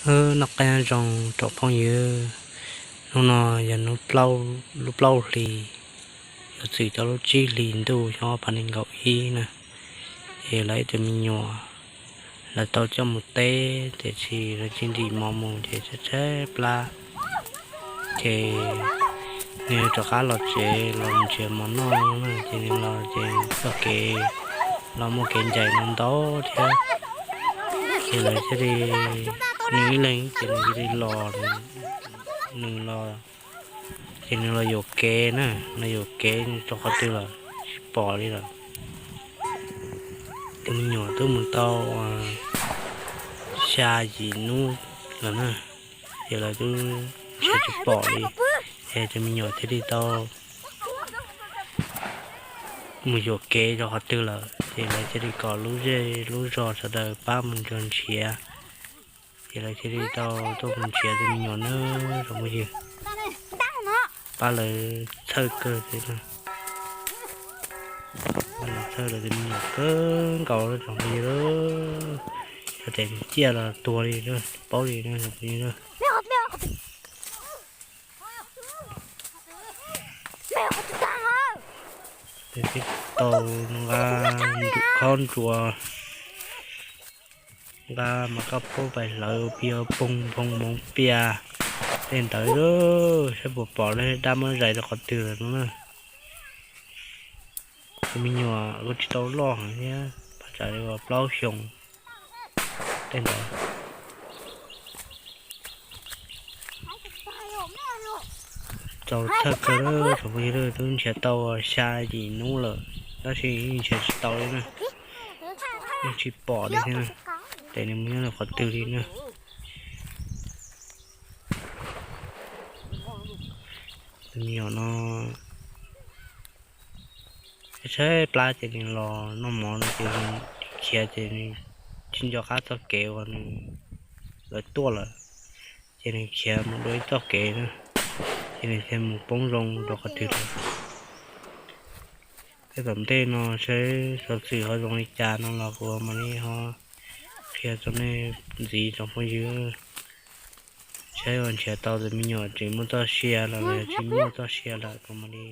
Noj qab nyob zoo tsoom phooj ywg, hnub no yog hnub plaub, lub plaub hlis, yuav txwm tau lub tsib hlis ntuj xyoo ob phav nees nkaum ib na. Ces lawv ib tug me nyuam, lawv tau coj mus teb tiam sis lawv tsis ntim mov mus ces tshaib tshaib plab. Ces nws rov qab los tsev los nrhiav mov noj na, ces nws los ces txoj kev los muaj kev ncaim no ntau thiab. Ces lawv thiaj li, nws ib leeg ces nws thiaj li los, nws los, ces nws los yuam kev na, los yuam kev rau qhov twg los tsis pom li lawm. Tus me nyuam twb mus tau xya yim hnub lawm na, ces lawv twb nrhiav tsis pom li, ces tus me nyuam thiaj li tau mus yuam kev rau qhov twg lawm, ces lawv thiaj li kom lub zej lub zos sawv daws pab mus nrog nrhiav. Ces lawv thiaj li tau tuaj mus nrhiav tus me nyuam na tsoom phooj ywg. Pab lawv txhawj kawg thiab na. Pab lawv txhawj lawv tus me nyuam kawg nkaus tsoom phooj ywg. Yog tias nws ciaj los tuag li, tsis paub li tsoom phooj ywg. Nws thiaj tau nqa khob ntsuas, nqa mas koj pub pais hlawv pio poog nphoo moov pias tej ntawd, saib puas pom li dab muab zais rau qhov twg lawm no na. Tus me nyuam kuj tsis tau loj heev thiab, pab tsam li uas plaub xyoos tej ntawd. Txaus txhawj kawg tsoom phooj ywg, twb nrhiav tau xya yim hnub lawm tab sis yeej nrhiav tsis tau li na, yeej tsis pom li thiab na, ces nws mus nyob rau qhov twg li na. Tus me nyuam no tshaib plab ces nws los noj mov no ces nws khiav ces nws tsis nco qab txoj kev uas nws, lawv tuaj lawm, ces nws khiav mus dua ib txoj kev na, ces nws thiaj mus poob zoo rau qhov twg lawm. Tej tom ntej no saib xov xwm ho zoo li cas no los kuv mam li ho qhia rau nej ntxiv tsoom phooj ywg. Saib uas nrhiav tau tus me nyuam tseem muaj txoj sia los tsis muaj txoj sia lawm kuv mam li